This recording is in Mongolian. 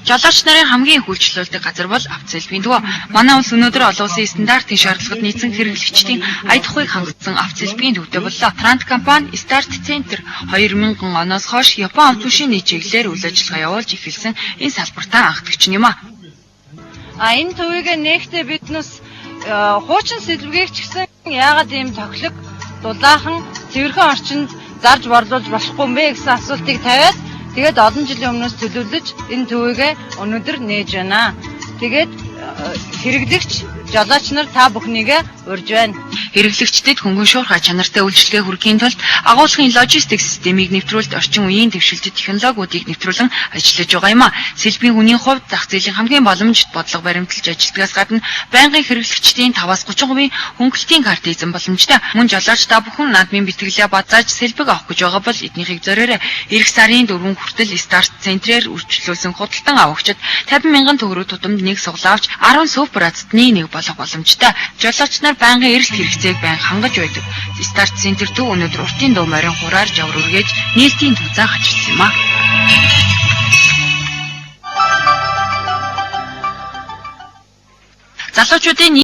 Жолооч нарын хамгийн их үйлчлүүлдэг газар бол автосэлбийн төв. Манай улс өнөөдөр олон улсын стандартын шаардлагад нийцсэн хэрэглэгчдийн ая тухайг хангасан автосэлбийн төвтэй боллоо. Трант компани Старт Центр 2000 оноос хойш Япон автошийн нийт чиглэлээр үйл ажиллагаа явуулж эхэлсэн энэ салбартаа анхдагч юм а. А энэ төвийг нээхдээ биднээс хуучин сэлбэгийг ч гэсэн яагаад ийм тохилог дулаахан цэвэрхэн орчинд зарж борлуулж болохгүй юм бэ гэсэн асуултыг тавиад тэгээд олон жилийн өмнөөс төлөвлөж энэ төвийг өнөөдөр нээж байна. Тэгээд хэрэглэгч жолооч нар та бүхнийг урьж байна. Хэрэглэгчдэд хөнгөн шуурхай чанартай үйлчилгээ хүргэхийн тулд агуулгын логистик системийг нэвтрүүлд орчин үеийн дэвшилтэт технологиудыг нэвтрүүлэн ажиллаж байгаа юм а. Сэлбийн хүний хувьд зах зээлийн хамгийн боломжит бодлого баримталж ажилладгаас гадна байнгын хэрэглэгчдийн 5-аас 30% хөнгөлтийн карт эзэн боломжтой. Мөн жолооч та бүхэн наадмын бэлтгэлээ базааж сэлбэг авах гэж байгаа бол эднийхийг зориорой. Ирэх сарын 4 хүртэл Старт центрээр үйлчлүүлсэн худалдан авагчид 50 мянган төгрөг тутамд нэг суглаавч 10 супер азтны нэг болох боломжтой. Жолооч нар байнгын эрэлт хэрэгцээг байн хангаж байдаг. Старт центр төв өнөөдөр уртын дуу морин хураар жавар үргээж нээлтийн төв заах ажилласан юм а. Залуучуудын